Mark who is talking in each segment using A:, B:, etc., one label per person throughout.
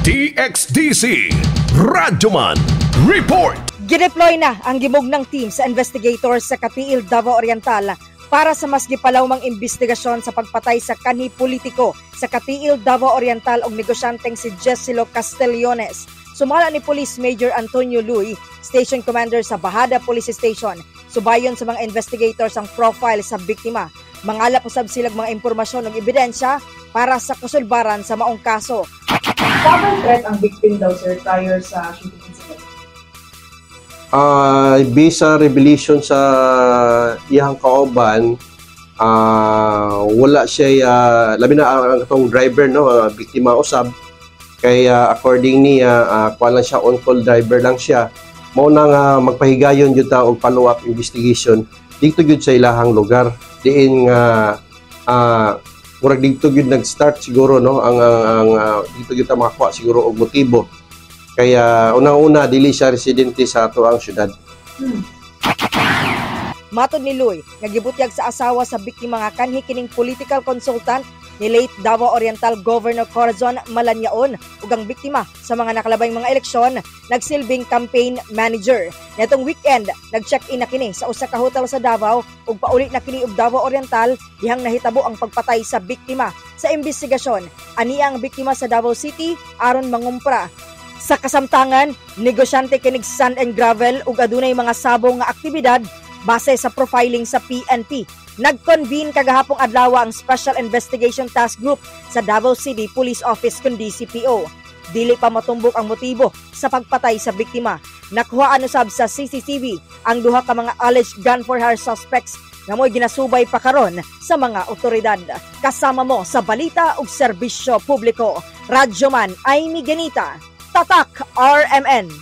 A: DXDC Radyoman Report.
B: Gideploy na ang gimugnang team sa investigators sa Cateel, Davao Oriental para sa mas gipalawmang investigasyon sa pagpatay sa kanhi politiko sa Cateel, Davao Oriental og negosyanteng si Jessilo Castellones. Sumala ni Police Major Antonio Luy, Station Commander sa Bajada Police Station, subayon sa mga investigators ang profile sa biktima. Mangalap usab silag mga impormasyon ug ebidensya para sa kasulbaran sa maong kaso.
C: Cover threat ang victim daw, sir, prior sa shooting incident?
D: Based sa revelation sa iyang kauban, wala siya, labi na ang atong driver, no, biktima usab kay according niya, kuan lang siya, on call driver lang siya. Mao na nga magpahigayon jud ta og follow up investigation dito gyud sa ilahang lugar diin nga murag dito gyud nag-start siguro, no, ang dito gyud ta makakuha siguro og motibo kaya unang-una dili siya residente sa ato ang syudad.
B: Matod ni Luy, nga gibutyag sa asawa sa biktima nga kanhi kining political consultant ni late Davao Oriental Governor Corazon Malanyaon ug ang biktima sa mga nakalabayng mga eleksyon nagsilbing campaign manager. Netong weekend, nag-check-in na kini sa usa ka hotel sa Davao ug pauli na kini og Davao Oriental dihang nahitabo ang pagpatay sa biktima. Sa investigasyon, ania ang biktima sa Davao City aron mangumpra. Sa kasamtangan, negosyante kinig sand and gravel ug adunay mga sabong nga aktibidad base sa profiling sa PNP. Nag-convene kagahapong adlaw ang Special Investigation Task Group sa Davao City Police Office kun DCPO. Dili pa matumbok ang motibo sa pagpatay sa biktima. Nakuhaan usab sa CCTV ang duha ka mga alleged gun for hire suspects nga mo'y ginasubay pa karon sa mga otoridad. Kasama mo sa balita ug serbisyo publiko. Radyoman Amy Ganita. Tatak RMN.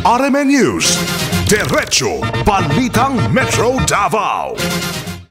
A: RMN News. Diretso Balitang Metro Davao.